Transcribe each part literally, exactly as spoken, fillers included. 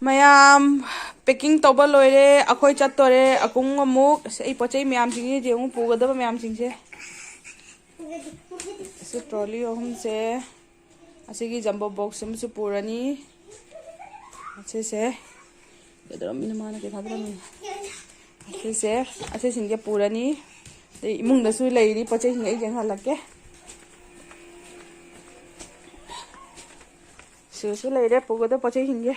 ꯃꯌꯥꯝ packing ꯇꯧꯕ ꯂꯣꯏꯔꯦ, ꯑꯩꯈꯣꯏ ꯆꯠꯇꯣꯔꯦ꯫ ꯑꯀꯨꯡ ꯑꯃꯨꯛ ꯑꯁ, ꯑꯩ ꯄꯣꯠ ꯆꯩ ꯃꯌꯥꯝꯁꯤꯡꯁꯦ ꯌꯦꯡꯉꯨ, ꯄꯨꯒꯗꯕ ꯃꯌꯥꯝꯁꯤꯡꯁꯦ꯫ ꯑꯁꯤ trolley ꯑꯍꯨꯝꯁꯦ, ꯑꯁꯤꯒꯤ jumbo box ꯑꯃꯁꯨ ꯄꯨꯔꯅꯤ꯫ ꯑꯁꯤꯁꯦ ꯀꯩꯗꯧꯔꯝꯃꯤꯅꯣ? ꯃꯥꯅ ꯀꯩ ꯊꯥꯗꯔꯝꯃꯤꯅꯣ? ꯑꯁꯤꯁꯦ, ꯑꯁꯤꯁꯤꯡꯁꯦ ꯄꯨꯔꯅꯤ꯫ ꯑꯗꯩ ꯏꯃꯨꯡꯗꯁꯨ ꯂꯩꯔꯤ ꯄꯣꯠ ꯆꯩꯁꯤꯡ, ꯑꯩ ꯌꯦꯡꯍꯜꯂꯛꯀꯦ꯫ ꯁꯤꯗꯁꯨ ꯂꯩꯔꯦ ꯄꯨꯒꯗꯕ ꯄꯣꯠ ꯆꯩꯁꯤꯡꯁꯦ꯫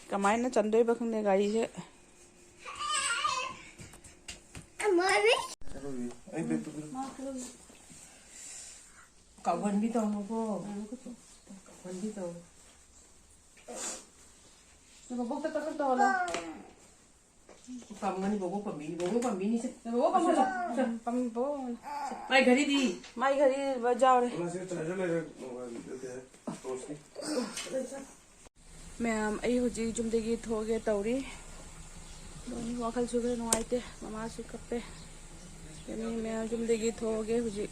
ꯀꯃꯥꯏꯅ ꯆꯟꯗꯣꯏꯕ ꯈꯪꯗꯦ ꯒꯥꯔꯤꯁꯦ꯫ ꯀꯥꯎꯒꯟꯕꯤ ꯇꯧꯅꯨꯀꯣ꯫ ꯀꯥꯎꯒꯟꯕꯤ ꯇꯧ꯫ ꯅꯕꯣꯛꯇ ꯀꯛ ꯀꯛ ꯇꯧꯍꯜꯂꯣ꯫ ꯄꯥꯝꯒꯅꯤ, ꯕꯣꯕꯣꯛ ꯄꯥꯝꯕꯤꯅꯤ, ꯕꯣꯕꯣꯛ ꯄꯥꯝꯕꯤꯅꯤ, ꯁꯦ꯫ ꯕꯣꯕꯣꯛ ꯄꯥꯝꯕꯤꯅꯤ꯫ ꯄꯥꯝ-, ꯕꯣꯕꯣꯛ ꯄꯥꯝꯕꯤꯅꯤ꯫ ꯃꯥꯏ ꯘꯔꯤꯗꯤ? ꯃꯥꯏ ꯘꯔꯤ ꯕ ꯌꯥꯎꯔꯦ꯫ ꯃꯥꯁꯦ charger ꯂꯩꯔ ꯃꯣꯕꯥꯏꯜ ꯅꯠꯇꯦ, ꯇꯣꯔꯆꯅꯤ꯫ ꯃꯌꯥꯝ, ꯑꯩ ꯍꯧꯖꯤꯛ ꯌꯨꯝꯗꯒꯤ ꯊꯣꯛꯑꯒꯦ ꯇꯧꯔꯤ꯫ ꯂꯣꯏꯅ ꯋꯥꯈꯜꯁꯨ ꯈꯔ ꯅꯨꯡꯉꯥꯏꯇꯦ, ꯃꯃꯥꯁꯨ ꯀꯞꯄꯦ꯫ ꯑꯗꯨꯅꯤ ꯃꯌꯥꯝ, ꯌꯨꯝꯗꯒꯤ ꯊꯣꯛꯑꯒꯦ ꯍꯧꯖꯤꯛ꯫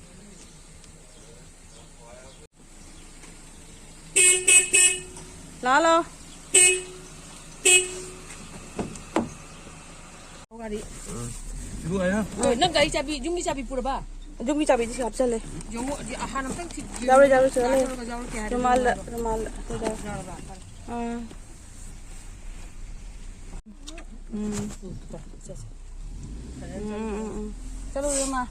ꯂꯥꯛꯑꯣ, ꯂꯥꯛꯑꯣ꯫ ꯒꯥꯔꯤ꯫ ꯏꯕꯨꯡꯉꯣ, ꯑꯌꯥ꯫ ꯍꯣꯏ, ꯅꯪ ꯒꯥꯔꯤ ꯆꯥꯕꯤ, ꯌꯨꯝꯒꯤ ꯆꯥꯕꯤ ꯄꯨꯔꯕ? ꯌꯨꯝꯒꯤ ꯆꯥꯕꯤꯗꯤ ꯁꯤ ꯍꯥꯞꯆꯜꯂꯦ꯫ ꯌꯦꯡꯉꯣ, ꯑꯗꯤ ꯑꯍꯥꯟ ꯑꯝꯇꯪ ꯊꯤ-, ꯌꯥꯎꯔꯦ, ꯌꯥꯎꯔꯦ, ꯁꯤꯗ ꯂꯩ꯫ ꯌꯥꯎꯔꯒ, ꯌꯥꯎꯔꯒ ꯀꯌꯥ ꯍꯥꯏꯅꯣ? ꯔꯨꯃꯥꯜꯗ, ꯔꯨꯃꯥꯜꯗ꯫ ꯌꯥꯎꯔꯕ? ꯐꯔꯦ꯫ ꯑꯥ꯫ ꯎꯝ꯫ ꯎꯝ, ꯆꯠꯁꯦ꯫ ꯎꯝ, ꯎꯝ, ꯎꯝ꯫ ꯆꯠꯂꯨ, ꯏꯕꯦꯝꯃ꯫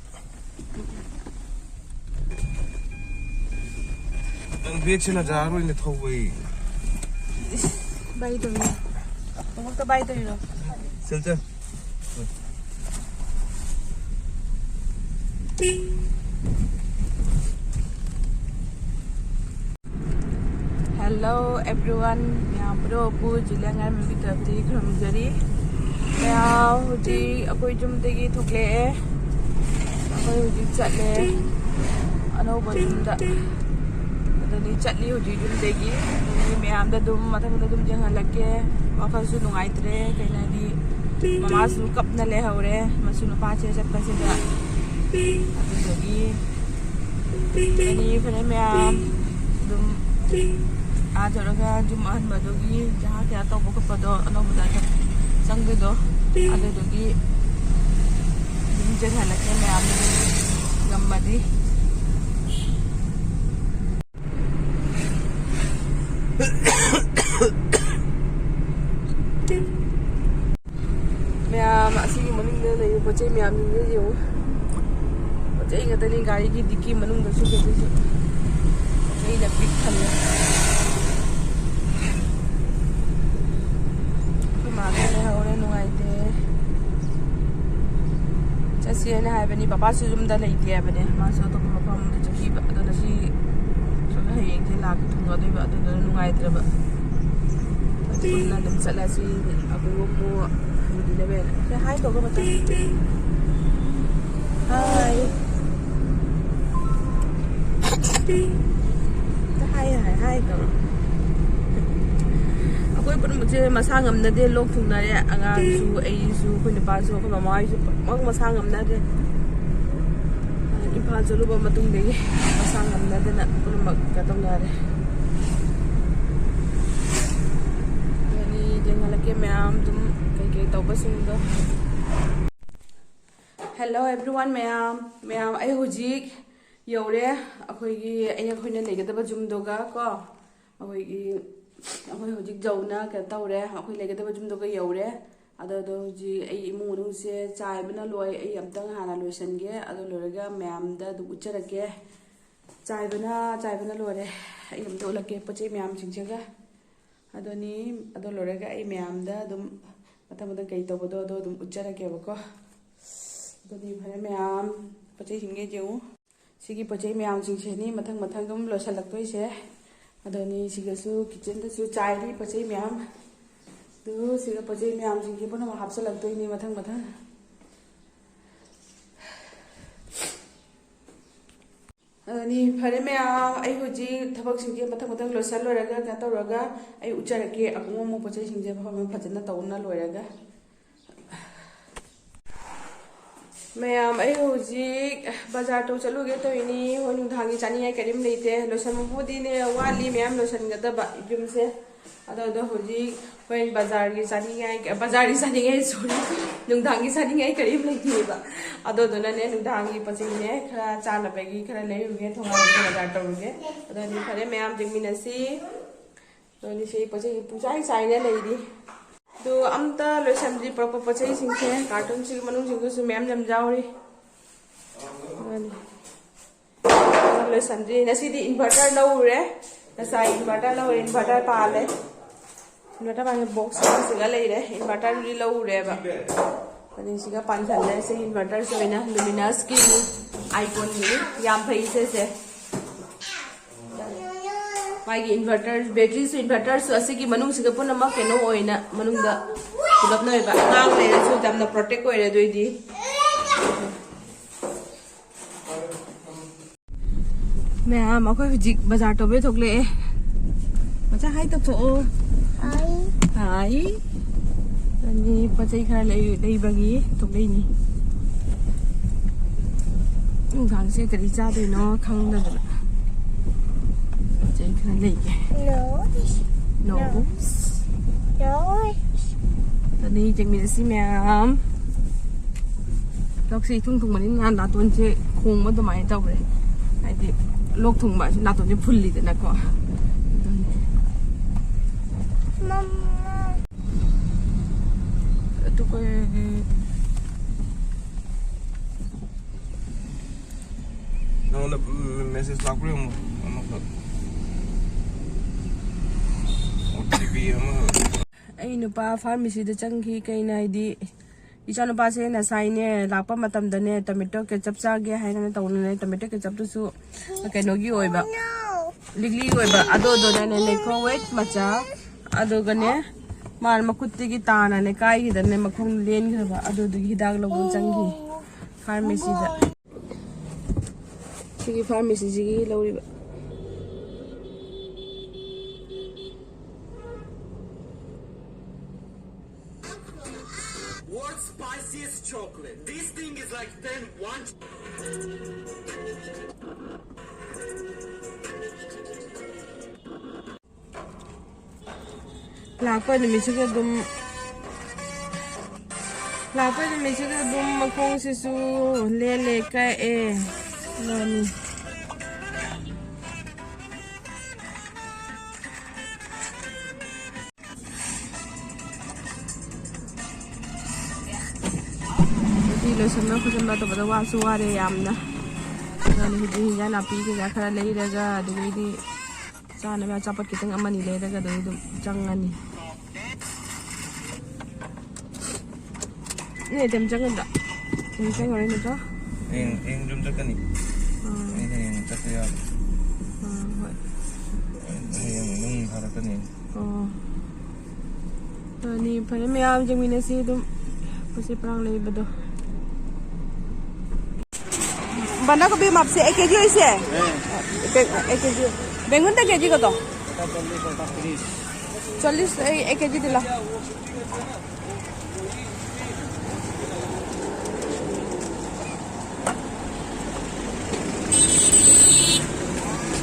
ꯅꯪ ꯕꯦꯒꯁꯤ ꯅꯖꯥꯔꯣꯏꯅ ꯊꯧꯕꯩ꯫ ꯏꯁ, ꯕꯥꯏ ꯇꯧꯔꯤꯅꯣ? ꯈꯣꯡꯎꯞꯇ ꯕꯥꯏ ꯇꯧꯔꯤꯔꯣ? ꯆꯠ, ꯆꯠ꯫ Hello everyone, ꯃꯌꯥꯝ ꯄꯨꯝꯅꯃꯛꯄꯨ ꯖꯨꯂꯤꯌꯥ ꯉꯥꯏꯔꯝꯕꯒꯤ ꯇꯔꯞꯇꯒꯤ ꯈꯨꯔꯨꯝꯖꯔꯤ꯫ ꯃꯌꯥꯝ ꯍꯧꯖꯤꯛ ꯑꯩꯈꯣꯏ ꯌꯨꯝꯗꯒꯤ ꯊꯣꯛꯂꯛꯑꯦ꯫ ꯑꯩꯈꯣꯏ ꯍꯧꯖꯤꯛ ꯆꯠꯂꯦ ꯑꯅꯧꯕ ꯌꯨꯝꯗ꯫ ꯑꯗꯨꯗꯤ ꯆꯠꯂꯤ ꯍꯧꯖꯤꯛ ꯌꯨꯝꯗꯒꯤ꯫ ꯑꯗꯨꯗꯤ ꯃꯌꯥꯝꯗ ꯑꯗꯨꯝ ꯃꯊꯪꯗ ꯑꯗꯨꯝ ꯌꯦꯡꯍꯜꯂꯛꯀꯦ꯫ ꯋꯥꯈꯜꯁꯨ ꯅꯨꯡꯉꯥꯏꯇ꯭ꯔꯦ, ꯀꯩꯅꯣꯗꯤ ꯃꯃꯥꯁꯨ ꯀꯞꯅ ꯂꯩꯍꯧꯔꯦ, ꯃꯁꯨ ꯅꯨꯄꯥꯁꯦ ꯆꯠꯄꯁꯤꯗ꯫ ꯑꯗꯨꯗꯒꯤ ꯐꯅꯤ ꯐꯅꯤ ꯃꯌꯥꯝ ꯑꯗꯨꯝ ꯑꯥ ꯆꯠꯂꯒ ꯌꯨꯝ ꯑꯍꯟꯕꯗꯨꯒꯤ ꯖꯍꯥ ꯀꯌꯥ ꯇꯧꯕ ꯈꯣꯠꯄꯗꯣ ꯑꯅꯧꯕꯗ ꯆꯪꯗꯣꯏꯗꯣ, ꯑꯗꯨꯗꯨꯒꯤ ꯑꯗꯨꯝ ꯆꯦꯟꯍꯜꯂꯛꯀꯦ ꯃꯌꯥꯝ ꯉꯝꯃꯗꯤ꯫ ꯃꯌꯥꯝ ꯑꯁꯤꯒꯤ ꯃꯅꯤꯡꯗ ꯂꯩꯕ ꯄꯣꯠ ꯆꯩ ꯃꯌꯥꯝꯁꯤꯡꯁꯦ ꯌꯦꯡꯉꯨ꯫ ꯄꯣꯠ ꯆꯩ ꯉꯥꯛꯇꯅꯤ ꯒꯥꯔꯤꯒꯤ ꯗꯤꯛꯀꯤ ꯃꯅꯨꯡꯗꯁꯨ ꯀꯩꯗꯁꯨ꯫ ꯄꯣꯠ ꯆꯩꯅ ꯄꯤꯛ ꯊꯜꯂꯦ꯫ ꯑꯩꯈꯣꯏ ꯃꯥꯗꯣ ꯂꯩꯍꯧꯔꯦ, ꯅꯨꯡꯉꯥꯏꯇꯦ꯫ ꯆꯠꯁꯦꯅ ꯍꯥꯏꯕꯅꯤ, ꯄꯄꯥꯁꯨ ꯌꯨꯝꯗ ꯂꯩꯇꯦ ꯍꯥꯏꯕꯅꯦ, ꯃꯥꯁꯨ ꯑꯇꯣꯞꯄ ꯃꯐꯝ ꯑꯃꯗ ꯆꯠꯈꯤꯕ꯫ ꯑꯗꯣ ꯉꯁꯤ ꯁꯣꯝꯗ ꯍꯌꯦꯡꯁꯦ ꯂꯥꯛꯀꯦ ꯊꯨꯡꯒꯗꯣꯏꯕ, ꯑꯗꯨꯗꯨꯅ ꯅꯨꯡꯉꯥꯏꯇ꯭ꯔꯕ꯫ ꯑꯗꯨꯅ ꯑꯗꯨꯝ ꯆꯠꯂꯁꯤ꯫ ꯑꯩꯈꯣꯏ ꯃꯣꯃꯣ ꯍꯟꯕꯤꯅꯕ ꯁꯦ ꯍꯥꯏ ꯇꯧꯒ ꯃꯇꯝ꯫ ꯍꯥꯏ꯫ ꯍꯥꯏ, ꯍꯥꯏ, ꯍꯥꯏ ꯇꯧꯔꯣ꯫ ꯑꯩꯈꯣꯏ ꯄꯨꯝꯅꯃꯛꯁꯦ ꯃꯁꯥ ꯉꯝꯅꯗꯦ, ꯂꯣꯛ ꯊꯨꯡꯅꯔꯦ꯫ ꯑꯉꯥꯡꯁꯨ, ꯑꯩꯁꯨ, ꯑꯩꯈꯣꯏ ꯅꯨꯄꯥꯁꯨ, ꯑꯩꯈꯣꯏ ꯃꯃꯥ ꯍꯣꯏꯁꯨ ꯄꯨꯝꯅꯃꯛ ꯃꯁꯥ ꯉꯝꯅꯗꯦ꯫ ꯏꯝꯐꯥꯜ ꯆꯠꯂꯨꯕ ꯃꯇꯨꯡꯗꯒꯤ ꯃꯁꯥ ꯉꯝꯅꯗꯅ ꯄꯨꯝꯅꯃꯛ ꯀꯩꯅꯣ ꯇꯧꯅꯔꯦ꯫ ꯑꯗꯨꯅꯤ, ꯌꯦꯡꯍꯜꯂꯛꯀꯦ ꯃꯌꯥꯝ ꯑꯗꯨꯝ ꯀꯩꯀꯩ ꯇꯧꯕꯁꯤꯡꯗꯣ꯫ Hello everyone ꯃꯌꯥꯝ, ꯃꯌꯥꯝ ꯑꯩ ꯍꯧꯖꯤꯛ ꯌꯧꯔꯦ ꯑꯩꯈꯣꯏꯒꯤ, ꯑꯩꯅ, ꯑꯩꯈꯣꯏꯅ ꯂꯩꯒꯗꯕ ꯌꯨꯝꯗꯨꯒ ꯀꯣ꯫ ꯑꯩꯈꯣꯏꯒꯤ, ꯑꯩꯈꯣꯏ ꯍꯧꯖꯤꯛ ꯌꯧꯅ ꯀꯩꯅꯣ ꯇꯧꯔꯦ, ꯑꯩꯈꯣꯏ ꯂꯩꯒꯗꯕ ꯌꯨꯝꯗꯨꯒ ꯌꯧꯔꯦ꯫ ꯑꯗꯣ, ꯑꯗꯣ ꯍꯧꯖꯤꯛ ꯑꯩ ꯏꯃꯨꯡ ꯃꯅꯨꯡꯁꯦ ꯆꯥꯏꯕꯅ ꯂꯣꯏ, ꯑꯩ ꯑꯝꯇꯪ ꯍꯥꯟꯅ ꯂꯣꯏꯁꯤꯟꯒꯦ꯫ ꯑꯗꯨ ꯂꯣꯏꯔꯒ ꯃꯌꯥꯝꯗ ꯑꯗꯨꯝ ꯎꯠꯆꯔꯛꯀꯦ꯫ ꯆꯥꯏꯕꯅ, ꯆꯥꯏꯕꯅ ꯂꯣꯏꯔꯦ꯫ ꯑꯩ ꯑꯝꯇ ꯎꯠꯂꯛꯀꯦ ꯄꯣꯠ ꯆꯩ ꯃꯌꯥꯝꯁꯤꯡꯁꯤꯒ꯫ ꯑꯗꯨꯅꯤ, ꯑꯗꯨ ꯂꯣꯏꯔꯒ ꯑꯩ ꯃꯌꯥꯝꯗ ꯑꯗꯨꯝ ꯃꯊꯪ ꯃꯊꯪ ꯀꯩ ꯇꯧꯕꯗꯣ ꯑꯗꯣ ꯑꯗꯨꯝ ꯎꯠꯆꯔꯛꯀꯦꯕꯀꯣ꯫ ꯑꯗꯨꯗꯤ ꯐꯔꯦ ꯃꯌꯥꯝ, ꯄꯣꯠ ꯆꯩꯁꯤꯡꯒꯩ ꯌꯦꯡꯉꯨ꯫ ꯁꯤꯒꯤ ꯄꯣꯠ ꯆꯩ ꯃꯌꯥꯝꯁꯤꯡꯁꯤꯅꯤ ꯃꯊꯪ ꯃꯊꯪ ꯑꯗꯨꯝ ꯂꯣꯏꯁꯤꯜꯂꯛꯇꯣꯏꯁꯦ꯫ ꯑꯗꯨꯅꯤ, ꯁꯤꯒꯁꯨ ꯀꯤꯠꯆꯟꯗꯁꯨ ꯆꯥꯏꯔꯤ ꯄꯣꯠ ꯆꯩ ꯃꯌꯥꯝ꯫ ꯑꯗꯨ ꯁꯤꯒ ꯄꯣꯠ ꯆꯩ ꯃꯌꯥꯝꯁꯤꯡꯁꯦ ꯄꯨꯝꯅꯃꯛ ꯍꯥꯞꯆꯤꯜꯂꯛꯇꯣꯏꯅꯤ ꯃꯊꯪ ꯃꯊꯪ꯫ ꯑꯗꯨꯅꯤ, ꯐꯔꯦ ꯃꯌꯥꯝ, ꯑꯩ ꯍꯧꯖꯤꯛ ꯊꯕꯛꯁꯤꯡꯁꯦ ꯃꯊꯪ ꯃꯊꯪ ꯂꯣꯏꯁꯤꯜ ꯂꯣꯏꯔꯒ ꯀꯩꯅꯣ ꯇꯧꯔꯒ ꯑꯩ ꯎꯠꯆꯔꯛꯀꯦ, ꯑꯀꯣꯡ ꯑꯃꯨꯛ ꯄꯣꯠ ꯆꯩꯁꯤꯡꯁꯦ ꯃꯐꯝ ꯑꯃ ꯐꯖꯅ ꯇꯧꯅ ꯂꯣꯏꯔꯒ꯫ ꯃꯌꯥꯝ, ꯑꯩ ꯍꯧꯖꯤꯛ ꯕꯖꯥꯔ ꯇꯧ ꯆꯠꯂꯨꯒꯦ ꯇꯧꯔꯤꯅꯤ꯫ ꯍꯣꯏ, ꯅꯨꯡꯗꯥꯡꯒꯤ ꯆꯥꯅꯤꯡꯉꯥꯏ ꯀꯔꯤꯝ ꯂꯩꯇꯦ꯫ ꯂꯣꯏꯁꯟꯕꯕꯨꯗꯤꯅꯦ ꯋꯥꯠꯂꯤ, ꯃꯌꯥꯝ ꯂꯣꯏꯁꯟꯒꯗꯕ ꯌꯨꯝꯁꯦ꯫ ꯑꯗꯣ, ꯑꯗꯣ ꯍꯧꯖꯤꯛ ꯍꯣꯔꯦꯟ ꯕꯖꯥꯔꯒꯤ ꯆꯥꯅꯤꯡꯉꯥꯏ, ꯕꯖꯥꯔꯒꯤ ꯆꯥꯅꯤꯡꯉꯥꯏ, ꯁꯣꯔꯤ, ꯅꯨꯡꯗꯥꯡꯒꯤ ꯆꯥꯅꯤꯡꯉꯥꯏ ꯀꯔꯤꯝ ꯂꯩꯇꯦꯕ꯫ ꯑꯗꯨꯗꯨꯅꯅꯦ, ꯅꯨꯡꯗꯥꯡꯒꯤ ꯄꯣꯠ ꯆꯩꯅꯦ ꯈꯔ ꯆꯥꯅꯕꯒꯤ ꯈꯔ ꯂꯩꯔꯨꯒꯦ, ꯊꯣꯡꯒꯥꯟꯗ ꯕꯖꯥꯔ ꯇꯧꯔꯨꯒꯦ꯫ ꯑꯗꯨꯗꯤ ꯐꯔꯦ ꯃꯌꯥꯝ, ꯌꯦꯡꯃꯤꯟꯅꯁꯤ꯫ ꯑꯗꯨꯅꯤ, ꯁꯤ ꯄꯣꯠ ꯆꯩ ꯄꯨꯡꯆꯥꯏ ꯆꯥꯏꯅ ꯂꯩꯔꯤ꯫ ꯑꯗꯨ ꯑꯝꯇ ꯂꯣꯏꯁꯟꯗ꯭ꯔꯤ, ꯄꯨꯔꯛꯄ ꯄꯣꯠ ꯆꯩꯁꯤꯡꯁꯦ꯫ ꯀꯥꯔꯇꯨꯟꯁꯤꯒꯤ ꯃꯅꯨꯡꯁꯤꯡꯗꯨꯁꯨ ꯃꯌꯥꯝ ꯌꯥꯝ ꯌꯥꯎꯔꯤ꯫ ꯑꯗꯨꯅꯤ꯫ ꯂꯣꯏꯁꯟꯗ꯭ꯔꯤ꯫ ꯉꯁꯤꯗꯤ inverter ꯂꯧꯔꯨꯔꯦ꯫ ꯉꯁꯥꯏ inverter ꯂꯧꯔꯦ, inverter ꯄꯥꯜꯂꯦ꯫ Inverter ꯄꯥꯜꯂꯦ, box ꯑꯃꯁꯤꯒ ꯂꯩꯔꯦ꯫ Inverterꯗꯨꯗꯤ ꯂꯧꯔꯨꯔꯦꯕ꯫ ꯑꯅꯤꯁꯤꯒ ꯄꯥꯟꯁꯜꯂꯦ꯫ ꯁꯤ inverterꯁꯦ ꯑꯣꯏꯅ Luminouseꯀꯤ, iconꯒꯤ꯫ ꯌꯥꯝ ꯐꯩ ꯁꯤꯁꯦ꯫ ꯃꯥꯒꯤ inverter, batteryꯁꯨ inverterꯁꯨ ꯑꯁꯤꯒꯤ ꯃꯅꯨꯡꯁꯤꯒ ꯄꯨꯝꯅꯃꯛ ꯀꯩꯅꯣ ꯑꯣꯏꯅ ꯃꯅꯨꯡꯗ ꯄꯨꯂꯞꯅ ꯑꯣꯏꯕ꯫ ꯑꯉꯥꯡ ꯂꯩꯔꯁꯨ ꯌꯥꯝꯅ protect ꯑꯣꯏꯔꯦ ꯑꯗꯨꯏꯗꯤ꯫ ꯃꯌꯥꯝ, ꯑꯩꯈꯣꯏ ꯍꯧꯖꯤꯛ ꯕꯖꯥꯔ ꯇꯧꯕꯩ ꯊꯣꯛꯂꯛꯑꯦ꯫ ꯃꯆꯥ, hi ꯇꯧꯊꯣꯛꯑꯣ꯫ Hi꯫ Hi꯫ ꯑꯅꯤ ꯄꯣꯠ ꯆꯩ ꯈꯔ ꯂꯩ-, ꯂꯩꯕꯒꯤ ꯊꯣꯛꯂꯛꯏꯅꯤ꯫ ꯅꯨꯡꯗꯥꯡꯁꯦ ꯀꯔꯤ ꯆꯥꯗꯣꯏꯅꯣ ꯈꯪꯗꯗꯅ ꯄꯣꯠ ꯆꯩ ꯈꯔ ꯂꯩꯒꯦ꯫ No꯫ No꯫ No꯫ ꯑꯗꯅꯤ ꯌꯦꯡꯃꯤꯟꯅꯁꯤ ꯃꯌꯥꯝ꯫ ꯂꯣꯛꯁꯦ ꯏꯊꯨꯡ ꯊꯨꯡꯕꯅꯤꯅ ꯅꯥꯇꯣꯟꯁꯦ ꯈꯣꯡꯕ ꯑꯗꯨꯃꯥꯏꯅ ꯇꯧꯔꯦ꯫ ꯍꯥꯏꯗꯤ ꯂꯣꯛ ꯊꯨꯡꯕ ꯍꯥꯏꯁꯦ ꯅꯥꯇꯣꯟꯁꯦ ꯐꯨꯜꯂꯤꯗꯅꯀꯣ꯫ ꯑꯗꯨꯅꯦ꯫ ꯃꯝꯃꯥ꯫ ꯑꯗꯨꯒ ꯅꯉꯣꯟꯗ message ꯂꯥꯛꯄ꯭ꯔꯥ ꯌꯦꯡꯉꯣ ꯑꯃꯈꯛ꯫ OTP ꯑꯃꯈꯛ꯫ ꯑꯩ ꯅꯨꯄꯥ pharmacyꯗ ꯆꯪꯈꯤ꯫ ꯀꯩꯅꯣ ꯍꯥꯏꯗꯤ, ꯏꯆꯥꯅꯨꯄꯥꯁꯦ ꯉꯁꯥꯏꯅꯦ, ꯂꯥꯛꯄ ꯃꯇꯝꯗꯅꯦ, tomato ketchup ꯆꯥꯒꯦ ꯍꯥꯏꯗꯅ ꯇꯧꯅꯅꯦ, tomato ketchupꯇꯨꯁꯨ ꯀꯩꯅꯣꯒꯤ ꯑꯣꯏꯕ, ꯂꯤꯛꯂꯤꯒꯤ ꯑꯣꯏꯕ, ꯑꯗꯨꯗꯨꯅꯅꯦ, ꯂꯩꯈꯣ, wait ꯃꯆꯥ, ꯑꯗꯨꯒꯅꯦ, ꯃꯥꯅ ꯃꯈꯨꯠꯇꯒꯤ ꯇꯥꯅꯅꯦ ꯀꯥꯏꯈꯤꯗꯅꯦ, ꯃꯈꯣꯡ ꯂꯦꯟꯈ꯭ꯔꯕ, ꯑꯗꯨꯗꯨꯒꯤ ꯍꯤꯗꯥꯛ ꯂꯧꯕ ꯆꯪꯈꯤ pharmacyꯗ꯫ ꯁꯤꯒꯤ ꯐꯥꯔꯃꯥꯁꯤꯁꯤꯒꯤ ꯂꯧꯔꯤꯕ꯫ World's spiciest chocolate. This thing is like ten one. ꯂꯥꯛꯄ ꯅꯨꯃꯤꯠꯁꯤꯗ ꯑꯗꯨꯝ ꯂꯥꯛꯄ ꯅꯨꯃꯤꯠꯁꯤꯗ ꯑꯗꯨꯝ ꯃꯈꯣꯡꯁꯤꯁꯨ ꯂꯦꯜꯂꯦ ꯀꯛꯑꯦ꯫ ꯃꯥꯅꯤ꯫ ꯅꯨꯄꯤ ꯂꯣꯏꯁꯟꯕ ꯈꯣꯠꯆꯟꯕ ꯇꯧꯕꯗ ꯋꯥꯁꯨ ꯋꯥꯔꯦ ꯌꯥꯝꯅ꯫ ꯑꯗꯨꯅ ꯍꯧꯖꯤꯛ ꯍꯤꯟꯖꯥꯡ ꯅꯥꯄꯤ ꯀꯩꯀꯥ ꯈꯔ ꯂꯩꯔꯒ ꯑꯗꯨꯗꯩꯗꯤ ꯆꯥꯅꯕ ꯑꯆꯥꯄꯣꯠ ꯈꯤꯇꯪ ꯑꯃꯅꯤ ꯂꯩꯔꯒ ꯑꯗꯨꯝ ꯆꯪꯉꯅꯤ꯫ ꯅꯣꯏ ꯑꯗꯨꯝ ꯆꯪꯒꯗ꯭ꯔꯥ? ꯑꯗꯨꯝ ꯆꯪꯉꯔꯣꯏ ꯅꯠꯇ꯭ꯔꯣ? ꯍꯌꯦꯡ ꯍꯌꯦꯡ ꯌꯨꯝ ꯆꯠꯀꯅꯤ꯫ ꯑꯥ, ꯑꯩ ꯍꯌꯦꯡ ꯆꯠꯄ ꯌꯥꯔꯣꯏ꯫ ꯑꯥ, ꯍꯣꯏ꯫ ꯍꯌꯦꯡ ꯑꯗꯨꯝ ꯊꯥꯔꯛꯀꯅꯤ꯫ ꯑꯣ꯫ ꯑꯅꯤ ꯐꯔꯦ, ꯃꯌꯥꯝ ꯌꯦꯡꯃꯤꯟꯅꯁꯤ ꯑꯗꯨꯝ꯫ ꯄꯣꯠ ꯆꯩ ꯄꯔꯥꯡ ꯂꯩꯕꯗꯣ꯫ বন্ধাকবি মাপছে এক কেজি হৈছে? এক কেজি। বেঙুনটা কেজি কত? চল্লিশ। এই এক কেজি দিলা।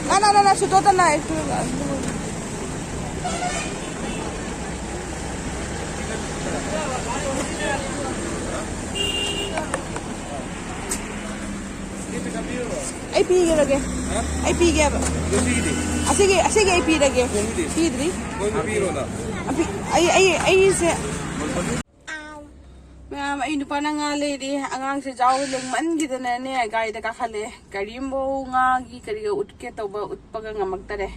না না না না, ছোটটা না, একটু। ꯑꯩ ꯄꯤꯒꯦꯔꯒꯦ꯫ ꯑꯩ ꯄꯤꯒꯦꯕ꯫ ꯑꯁꯤꯒꯤ ꯑꯁꯤꯒꯤ ꯑꯩ ꯄꯤꯔꯒꯦ꯫ ꯄꯤꯗ꯭ꯔꯤ꯫ ꯑꯄꯤ- ꯑꯩ ꯑꯩ ꯑꯩꯁꯦ꯫ ꯃꯌꯥꯝ, ꯑꯩ ꯅꯨꯄꯥꯅ ꯉꯥ ꯂꯩꯔꯤ꯫ ꯑꯉꯥꯡꯁꯦ ꯖꯥꯎ ꯂꯦꯡꯃꯟꯈꯤꯗꯅꯅꯦ ꯒꯥꯔꯤꯗ ꯀꯥꯈꯠꯂꯦ꯫ ꯒꯥꯔꯤ ꯑꯃꯐꯧ ꯉꯥꯒꯤ ꯀꯔꯤꯒ ꯎꯠꯀꯦ ꯇꯧꯕ ꯎꯠꯄꯒ ꯉꯝꯃꯛꯇꯔꯦ꯫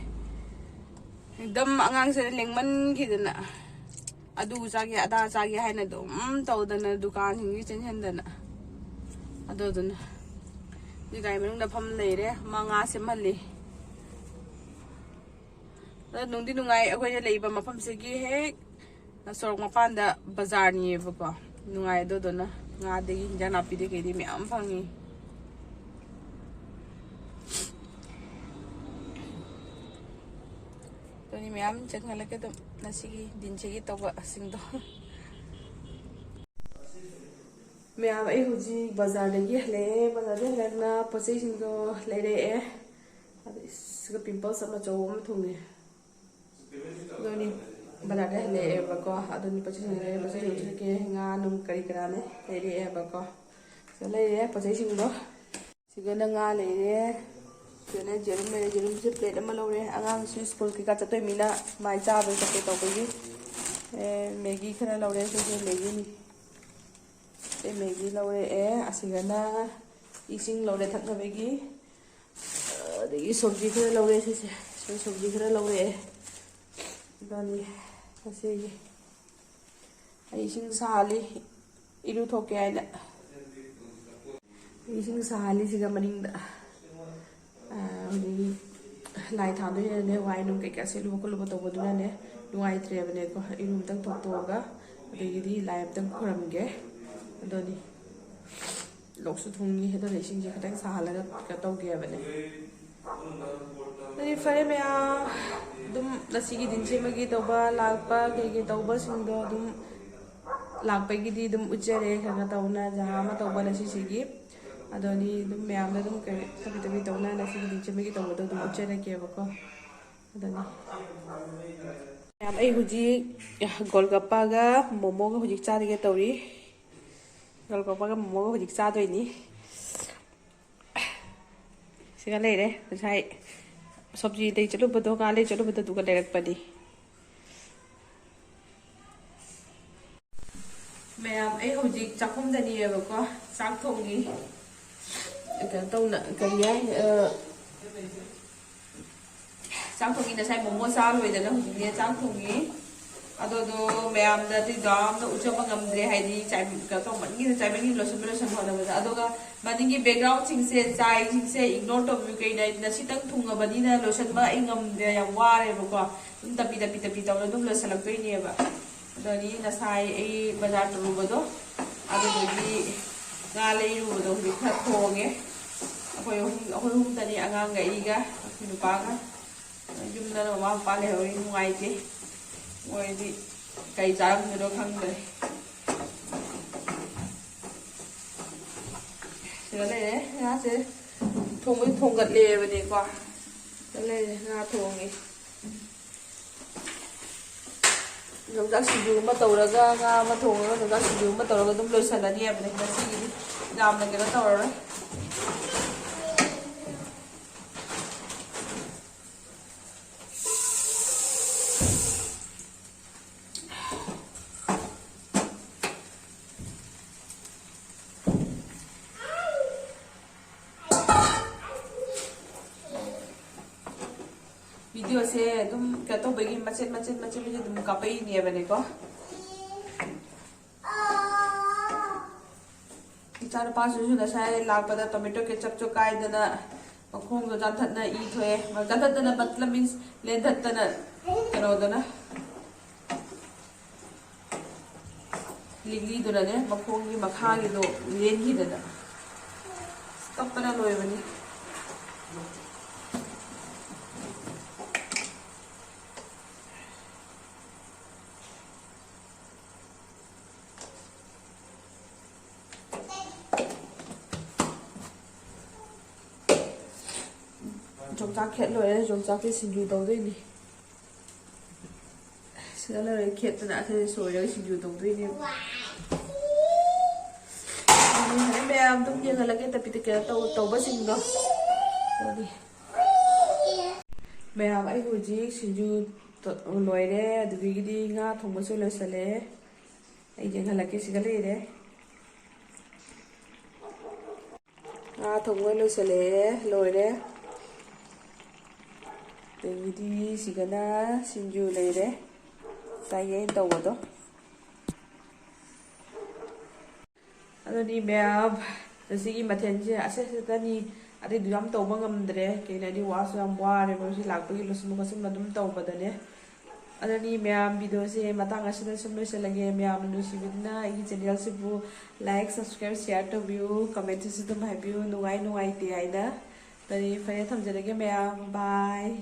ꯑꯦꯛꯗꯝ ꯑꯉꯥꯡꯁꯦ ꯂꯦꯡꯃꯟꯈꯤꯗꯅ ꯑꯗꯨ ꯆꯥꯒꯦ ꯑꯗꯥ ꯆꯥꯒꯦ ꯍꯥꯏꯅ ꯑꯗꯨꯝ ꯇꯧꯗꯅ ꯗꯨꯀꯥꯟꯁꯤꯡꯁꯤ ꯆꯦꯟꯁꯤꯟꯗꯅ꯫ ꯑꯗꯨꯗꯨꯅ ꯍꯧꯖꯤꯛ ꯒꯥꯔꯤ ꯃꯅꯨꯡꯗ ꯐꯝ ꯂꯩꯔꯦ꯫ ꯃꯥ ꯉꯥ ꯁꯦꯝꯍꯜꯂꯤ꯫ ꯑꯗꯣ ꯅꯨꯡꯗꯤ ꯅꯨꯡꯉꯥꯏ꯫ ꯑꯩꯈꯣꯏꯅ ꯂꯩꯕ ꯃꯐꯝꯁꯤꯒꯤ ꯍꯦꯛ ꯁꯣꯔꯣꯛ ꯃꯄꯥꯟꯗ ꯕꯖꯥꯔꯅꯤꯌꯦꯕꯀꯣ꯫ ꯅꯨꯡꯉꯥꯏ꯫ ꯑꯗꯨꯗꯨꯅ ꯉꯥꯗꯒꯤ ꯍꯤꯟꯖꯥꯡ ꯅꯥꯄꯤꯗꯒꯤ ꯀꯩꯗꯤ ꯃꯌꯥꯝ ꯐꯪꯉꯤ꯫ ꯃꯤ ꯃꯌꯥꯝ ꯆꯪꯍꯜꯂꯒ ꯑꯗꯨꯝ ꯉꯁꯤꯒꯤ ꯗꯤꯟꯁꯤꯒꯤ ꯇꯧꯕꯁꯤꯡꯗꯣ꯫ ꯃꯌꯥꯝ, ꯑꯩ ꯍꯧꯖꯤꯛ ꯕꯖꯥꯔꯗꯒꯤ ꯍꯜꯂꯛꯑꯦ꯫ ꯕꯖꯥꯔꯗꯒꯤ ꯍꯜꯂꯛꯅ ꯄꯣꯠ ꯆꯩꯁꯤꯡꯗꯣ ꯂꯩꯔꯛꯑꯦ꯫ ꯑꯗ ꯏꯁ, ꯄꯤꯝꯄꯜꯁ ꯑꯃ ꯑꯆꯧꯕ ꯑꯃ ꯊꯨꯡꯉꯦ꯫ ꯑꯗꯨꯅꯤ, ꯕꯖꯥꯔꯗ ꯍꯜꯂꯛꯑꯦꯕꯀꯣ꯫ ꯑꯗꯨꯅꯤ ꯄꯣꯠ ꯆꯩꯁꯤꯡ ꯂꯩꯔꯦ, ꯄꯣꯠ ꯆꯩꯁꯤꯡ ꯎꯠꯆꯔꯛꯀꯦ꯫ ꯉꯥ ꯅꯨꯡ ꯀꯔꯤ ꯀꯔꯥꯅꯦ ꯂꯩꯔꯛꯑꯦꯕꯀꯣ꯫ ꯁꯤꯗ ꯂꯩꯔꯦ ꯄꯣꯠ ꯆꯩꯁꯤꯡꯗꯣ꯫ ꯁꯤꯗꯅ ꯉꯥ ꯂꯩꯔꯦ꯫ ꯁꯤꯗꯅ ꯌꯦꯔꯨꯝ ꯂꯩꯔꯦ꯫ ꯌꯦꯔꯨꯝꯁꯦ ꯄ꯭ꯂꯦꯠ ꯑꯃ ꯂꯧꯔꯦ꯫ ꯑꯉꯥꯡꯁꯨ ꯁ꯭ꯀꯨꯜ ꯀꯩꯀꯥ ꯆꯠꯇꯣꯏ ꯃꯤꯅ ꯃꯥꯏ ꯆꯥꯕꯩ ꯈꯣꯠꯄꯩ ꯇꯧꯕꯒꯤ꯫ ꯑꯦ, ꯃꯦꯒꯤ ꯈꯔ ꯂꯧꯔꯦ꯫ ꯁꯤꯁꯦ ꯃꯦꯒꯤꯅꯤ꯫ ꯑꯦ, ꯃꯦꯒꯤ ꯂꯧꯔꯛꯑꯦ꯫ ꯑꯁꯤꯒꯅ ꯏꯁꯤꯡ ꯂꯧꯔꯦ ꯊꯛꯅꯕꯒꯤ꯫ ꯑꯗꯒꯤ ꯁꯣꯕꯖꯤ ꯈꯔ ꯂꯧꯔꯦ꯫ ꯁꯤꯁꯦ ꯁꯤ ꯁꯣꯕꯖꯤ ꯈꯔ ꯂꯧꯔꯛꯑꯦ꯫ ꯑꯗꯨꯅꯤ ꯉꯁꯤꯒꯤ꯫ ꯑꯩ ꯏꯁꯤꯡ ꯁꯥꯍꯜꯂꯤ, ꯏꯔꯨ ꯊꯣꯛꯀꯦ ꯍꯥꯏꯅ꯫ ꯏꯁꯤꯡ ꯁꯥꯍꯜꯂꯤꯁꯤꯒ ꯃꯅꯤꯡꯗ꯫ ꯑꯥ, ꯍꯧꯖꯤꯛ ꯂꯥꯏ ꯊꯥꯟꯗꯣꯏꯅꯤꯅꯅꯦ, ꯋꯥꯏ ꯅꯨꯡ ꯀꯩꯀꯥ ꯁꯤꯠꯂꯨꯕ ꯈꯣꯠꯂꯨꯕ ꯇꯧꯕꯗꯨꯅꯅꯦ, ꯅꯨꯡꯉꯥꯏꯇ꯭ꯔꯦꯕꯅꯦꯀꯣ꯫ ꯏꯔꯨ ꯑꯝꯇꯪ ꯊꯣꯛꯇꯣꯛꯑꯒ ꯑꯗꯒꯤꯗꯤ ꯂꯥꯏ ꯑꯝꯇꯪ ꯈꯨꯔꯝꯒꯦ꯫ ꯑꯗꯨꯅꯤ꯫ ꯂꯣꯛꯁꯨ ꯊꯨꯡꯉꯤ꯫ ꯑꯗꯨꯅ ꯏꯁꯤꯡꯁꯦ ꯈꯤꯇꯪ ꯁꯥꯍꯜꯂꯒ ꯀꯩꯅꯣ ꯇꯧꯒꯦꯕꯅꯦ꯫ ꯑꯗꯨꯗꯤ ꯐꯔꯦ ꯃꯌꯥꯝ, ꯑꯗꯨꯝ ꯉꯁꯤꯒꯤ ꯗꯤꯟꯁꯤꯃꯒꯤ ꯇꯧꯕ ꯂꯥꯛꯄ ꯀꯩ ꯀꯩ ꯇꯧꯕꯁꯤꯡꯗꯣ ꯑꯗꯨꯝ ꯂꯥꯛꯄꯒꯤꯗꯤ ꯑꯗꯨꯝ ꯎꯠꯆꯔꯦ꯫ ꯈꯔ ꯈꯔ ꯇꯧꯅ ꯖꯍꯥ ꯑꯃ ꯇꯧꯕ ꯉꯁꯤꯁꯤꯒꯤ꯫ ꯑꯗꯨꯅꯤ ꯑꯗꯨꯝ ꯃꯌꯥꯝꯗ ꯑꯗꯨꯝ ꯀꯩ ꯇꯞꯄꯤ ꯇꯞꯄꯤ ꯇꯧꯅ ꯉꯁꯤꯒꯤ ꯗꯤꯟꯁꯤꯃꯒꯤ ꯇꯧꯕꯗꯣ ꯑꯗꯨꯝ ꯎꯠꯆꯔꯛꯀꯦꯕꯀꯣ꯫ ꯑꯗꯨꯅꯤ꯫ ꯃꯌꯥꯝ, ꯑꯩ ꯍꯧꯖꯤꯛ ꯒꯣꯜꯒꯞꯄꯥꯒ ꯃꯣꯃꯣꯒ ꯍꯧꯖꯤꯛ ꯆꯥꯔꯒꯦ ꯇꯧꯔꯤ꯫ ꯒꯣꯜꯒꯞꯄꯥꯒ ꯃꯣꯃꯣꯒ ꯍꯧꯖꯤꯛ ꯆꯥꯗꯣꯏꯅꯤ꯫ ꯁꯤꯒ ꯂꯩꯔꯦ꯫ ꯉꯁꯥꯏ ꯁꯣꯞꯖꯤ ꯂꯩ ꯆꯠꯂꯨꯕꯗꯣ, ꯉꯥ ꯂꯩ ꯆꯠꯂꯨꯕꯗꯣ, ꯑꯗꯨꯒ ꯂꯩꯔꯛꯄꯅꯤ꯫ ꯃꯌꯥꯝ, ꯑꯩ ꯍꯧꯖꯤꯛ ꯆꯥꯛꯈꯨꯝꯗꯅꯤꯕꯀꯣ, ꯆꯥꯛ ꯊꯣꯡꯉꯤ꯫ ꯀꯩꯅꯣ ꯇꯧꯅ, ꯀꯔꯤ ꯍꯥꯏ, ꯑ, ꯆꯥꯛ ꯊꯣꯡꯉꯤ꯫ ꯉꯁꯥꯏ ꯃꯣꯃꯣ ꯆꯥ ꯂꯣꯏꯗꯅ ꯍꯧꯖꯤꯛꯅꯦ ꯆꯥꯛ ꯊꯣꯡꯉꯤ꯫ ꯑꯗꯣ, ꯑꯗꯣ ꯃꯌꯥꯝꯗ ꯑꯗꯨꯏꯗꯣ ꯑꯝꯇ ꯎꯠꯆꯕ ꯉꯝꯗ꯭ꯔꯦ, ꯍꯥꯏꯗꯤ ꯆꯥꯏ-, ꯀꯩꯅꯣ ꯇꯧꯃꯟꯒꯤꯗꯅ, ꯆꯥꯏꯃꯟꯒꯤ ꯂꯣꯏꯁꯤꯟꯕ ꯂꯣꯏꯁꯤꯟꯕ ꯍꯣꯠꯅꯕꯗ꯫ ꯑꯗꯨꯒ ꯃꯅꯤꯡꯒꯤ backgroundꯁꯤꯡꯁꯦ, ꯆꯥꯏꯁꯤꯡꯁꯦ ignore ꯇꯧꯕꯤꯌꯨ꯫ ꯀꯩꯅꯣ ꯍꯥꯏꯗꯤ ꯉꯁꯤꯇꯪ ꯊꯨꯡꯉꯕꯅꯤꯅ ꯂꯣꯏꯁꯤꯟꯕ ꯑꯩ ꯉꯝꯗ꯭ꯔꯦ, ꯌꯥꯝ ꯋꯥꯔꯦꯕꯀꯣ꯫ ꯑꯗꯨꯝ ꯇꯞꯄꯤ ꯇꯞꯄꯤ ꯇꯞꯄꯤ ꯇꯧꯔ ꯑꯗꯨꯝ ꯂꯣꯏꯁꯤꯜꯂꯛꯇꯣꯏꯅꯦꯕ꯫ ꯑꯗꯣ ꯑꯩ ꯉꯁꯥꯏ ꯑꯩ ꯕꯖꯥꯔ ꯇꯧꯔꯨꯕꯗꯣ, ꯑꯗꯨꯗꯒꯤ ꯉꯥ ꯂꯩꯔꯨꯕꯗꯣ ꯍꯧꯖꯤꯛ ꯈꯔ ꯊꯣꯡꯉꯦ꯫ ꯑꯩꯈꯣꯏ ꯑꯍꯨꯝ, ꯑꯩꯈꯣꯏ ꯑꯍꯨꯝꯇꯅꯤ, ꯑꯉꯥꯡꯒ ꯑꯩꯒ ꯑꯩꯈꯣꯏ ꯅꯨꯄꯥꯒ꯫ ꯌꯨꯝꯗꯅ ꯃꯃꯥ ꯃꯄꯥ ꯂꯩꯍꯧꯔꯤ, ꯅꯨꯡꯉꯥꯏꯇꯦ꯫ ꯃꯣꯏꯗꯤ ꯀꯩ ꯆꯥꯔꯝꯗꯣꯏꯅꯣ ꯈꯪꯗ꯭ꯔꯦ꯫ ꯁꯤꯗ ꯂꯩꯔꯦ ꯉꯥꯁꯦ꯫ ꯊꯣꯡꯕꯗꯤ ꯊꯣꯡꯒꯠꯂꯦꯕꯅꯦꯀꯣ꯫ ꯁꯤꯗ ꯂꯩꯔꯦ, ꯉꯥ ꯊꯣꯡꯉꯦ꯫ ꯌꯣꯡꯆꯥꯛ ꯁꯤꯡꯖꯨ ꯑꯃ ꯇꯧꯔꯒ, ꯉꯥ ꯑꯃ ꯊꯣꯡꯉꯒ, ꯌꯣꯡꯆꯥꯛ ꯁꯤꯡꯖꯨ ꯑꯃ ꯇꯧꯔꯒ ꯑꯗꯨꯝ ꯂꯣꯏꯁꯜꯂꯅꯤ ꯍꯥꯏꯕꯅꯦ꯫ ꯉꯁꯤꯒꯤꯗꯤ ꯌꯥꯝꯅ ꯀꯩꯅꯣ ꯇꯧꯔꯔꯣꯏ꯫ ꯚꯤꯗꯤꯑꯣꯁꯦ ꯑꯗꯨꯝ ꯀꯩꯅꯣ ꯇꯧꯕꯒꯤ ꯃꯆꯦꯠ ꯃꯆꯦꯠ ꯃꯆꯦꯠ ꯃꯆꯦꯠ ꯑꯗꯨꯝ ꯀꯥꯞꯄꯛꯏꯅꯦꯕꯅꯦꯀꯣ꯫ ꯏꯆꯥꯅꯨꯄꯥꯁꯤꯁꯨ ꯉꯁꯥꯏ ꯂꯥꯛꯄꯗ tomato ketchupꯁꯨ ꯀꯥꯏꯗꯅ ꯃꯈꯣꯡꯗꯣ ꯆꯥꯊꯠꯅ ꯏ ꯊꯣꯛꯑꯦ꯫ ꯆꯥꯊꯠꯇꯅ ꯃꯇꯂꯕ means ꯂꯦꯟꯊꯠꯇꯅ, ꯀꯩꯅꯣꯗꯅ, ꯂꯤꯛꯂꯤꯗꯨꯅꯅꯦ ꯃꯈꯣꯡꯒꯤ ꯃꯈꯥꯒꯤꯗꯣ ꯂꯦꯟꯈꯤꯗꯅ ꯀꯞꯄꯅ ꯂꯣꯏꯕꯅꯤ꯫ ꯌꯣꯡꯆꯥꯛ ꯈꯦꯠ ꯂꯣꯏꯔꯦ꯫ ꯌꯣꯡꯆꯥꯛꯀꯤ ꯁꯤꯡꯖꯨ ꯇꯧꯗꯣꯏꯅꯤ꯫ ꯁꯤꯗ ꯂꯩꯔꯦ ꯈꯦꯠꯇꯅ, ꯑꯁꯤꯗ ꯁꯣꯏꯔꯒ ꯁꯤꯡꯖꯨ ꯇꯧꯗꯣꯏꯅꯦꯕ꯫ ꯎꯝ, ꯃꯌꯥꯝ ꯑꯗꯨꯝ ꯌꯦꯡꯍꯜꯂꯒꯦ, ꯇꯄꯤꯗ ꯀꯩꯅꯣ ꯇꯧ-, ꯇꯧꯕꯁꯤꯡꯗꯣ꯫ ꯑꯗꯨꯗꯤ ꯃꯌꯥꯝ, ꯑꯩ ꯍꯧꯖꯤꯛ ꯁꯤꯡꯖꯨ ꯇ-, ꯂꯣꯏꯔꯦ, ꯑꯗꯨꯗꯒꯤꯗꯤ ꯉꯥ ꯊꯣꯡꯕꯁꯨ ꯂꯣꯏꯁꯜꯂꯦ꯫ ꯑꯩ ꯌꯦꯡꯍꯜꯂꯛꯀꯦ, ꯁꯤꯗ ꯂꯩꯔꯦ꯫ ꯉꯥ ꯊꯣꯡꯕ ꯂꯣꯏꯁꯜꯂꯛꯑꯦ, ꯂꯣꯏꯔꯦ꯫ ꯑꯗꯒꯤꯗꯤ ꯁꯤꯒꯅ ꯁꯤꯡꯖꯨ ꯂꯩꯔꯦ, ꯉꯁꯥꯏꯒꯤ ꯑꯩꯅ ꯇꯧꯕꯗꯣ꯫ ꯑꯗꯨꯅꯤ ꯃꯌꯥꯝ, ꯉꯁꯤꯒꯤ ꯃꯊꯦꯜꯁꯦ ꯑꯁꯤ ꯈꯛꯇꯅꯤ꯫ ꯑꯇꯩꯗꯨ ꯌꯥꯝ ꯇꯧꯕ ꯉꯝꯗ꯭ꯔꯦ, ꯀꯩꯒꯤꯅꯣ ꯍꯥꯏꯗꯤ ꯋꯥꯁꯨ ꯌꯥꯝ ꯋꯥꯔꯦꯕ ꯉꯁꯤ ꯂꯥꯛꯄꯒꯤ ꯂꯣꯏꯁꯤꯟꯕ ꯈꯣꯠꯆꯤꯟꯕ ꯑꯗꯨꯝ ꯇꯧꯕꯗꯅꯦ꯫ ꯑꯗꯨꯅꯤ ꯃꯌꯥꯝ, ꯚꯤꯗꯤꯑꯣꯁꯦ ꯃꯇꯥꯡ ꯑꯁꯤꯗ ꯁꯨꯝ ꯂꯣꯏꯁꯤꯜꯂꯒꯦ꯫ ꯃꯌꯥꯝꯅ ꯅꯨꯡꯁꯤꯕꯤꯗꯨꯅ ꯑꯩꯒꯤ ꯆꯦꯅꯦꯜꯁꯤꯕꯨ like, subscribe, share ꯇꯧꯕꯤꯌꯨ, ꯀꯃꯦꯟꯇꯁꯨ ꯑꯗꯨꯝ ꯍꯥꯏꯕꯤꯌꯨ, ꯅꯨꯡꯉꯥꯏ ꯅꯨꯡꯉꯥꯏꯇꯦ ꯍꯥꯏꯅ꯫ ꯑꯗꯨꯗꯤ ꯐꯔꯦ, ꯊꯝꯖꯔꯒꯦ ꯃꯌꯥꯝ, bye꯫